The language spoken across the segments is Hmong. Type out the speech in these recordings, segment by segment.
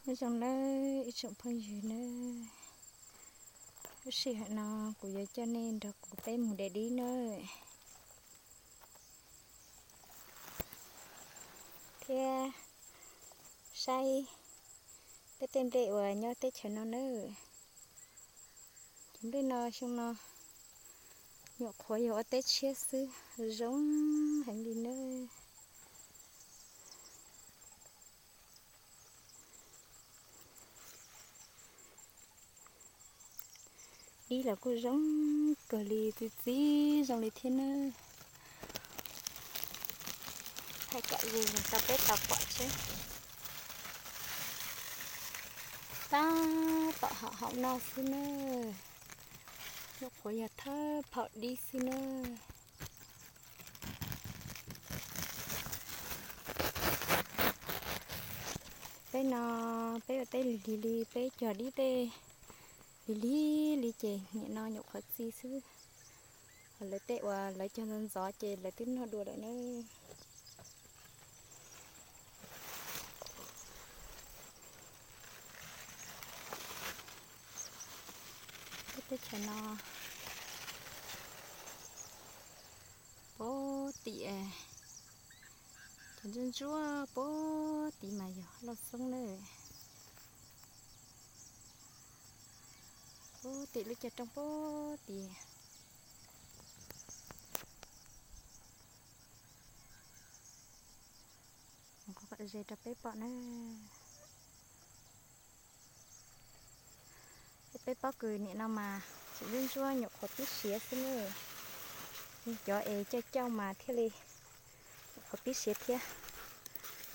Nyob zoo nawb ib tsoom phooj ywg nawb, lub sij hawm no kuv yuav coj nej nrog kuv peb mus de dib nawb, thiab saib peb tej nplej uas nyob teb chaws no nawb. Cov nplej no xyoo no nyuam qhuav yog ua teb tshiab xwb, zoo heev li nawb. Dib los kuj zoo kawg li, txi txiv zoo li thiab nawb. Thaij kom ze rau peb tau pom seb. Tab tom haum haum no xwb nawb, nyuam qhuav yog thawj phaum dib xwb nawb. Peb no peb ua teb lig lig li, peb cog dib tej lig lig li ces nim no nyuam qhuav txi xwb. Ho lawv tej uas lawv cog ntxov ntxov ces lawv twb noj dua lawm nawb. Peb teb chaws no puag tim, cov ntsuab ntsuab puag tim mas yog lauj xoob nawb. Puag tim lub cog rooj puag tim. Mus qhov kom ze rau peb pom nawb. Peb pob kws nim no mas tseem ntsuab ntsuab nyuam qhuav pib siav xwb nawb. Cov es cauj cauj mas thiaj li nyuam qhuav pib siav thiab.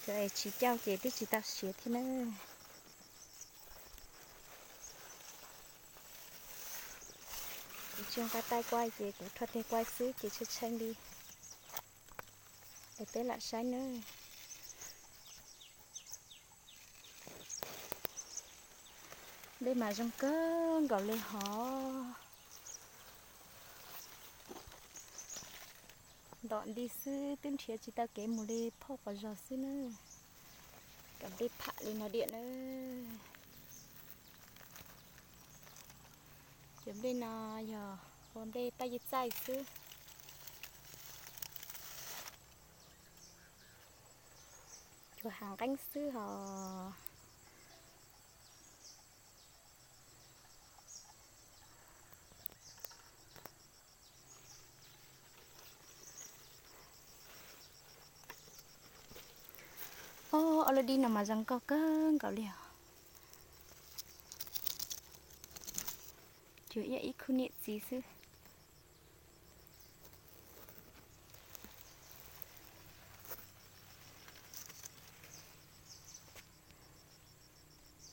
Cov es tsis cauj ces twb tsis tau siav thiab nawb. Kuv tsis nqa taij kuaj ces kuv rho tes kuaj xwb ces tshee tshee li. Es peb lam saib nawb. Nplej mas zoo kawg nkaus li hov. Ntom nti xwb twb nrhiav tsis tau kev mus li, phauj quas zog xwb nawb. Cov nplej pham li no diam nawb. Cov nplej no yog ua nplej paj yij txaij xwb. Cua hav nqeeb xwb hos. Ob, ob lub dib no mas zoo nkauj kawg nkaus li os. Cua ib, ib khub niam txiv xwb.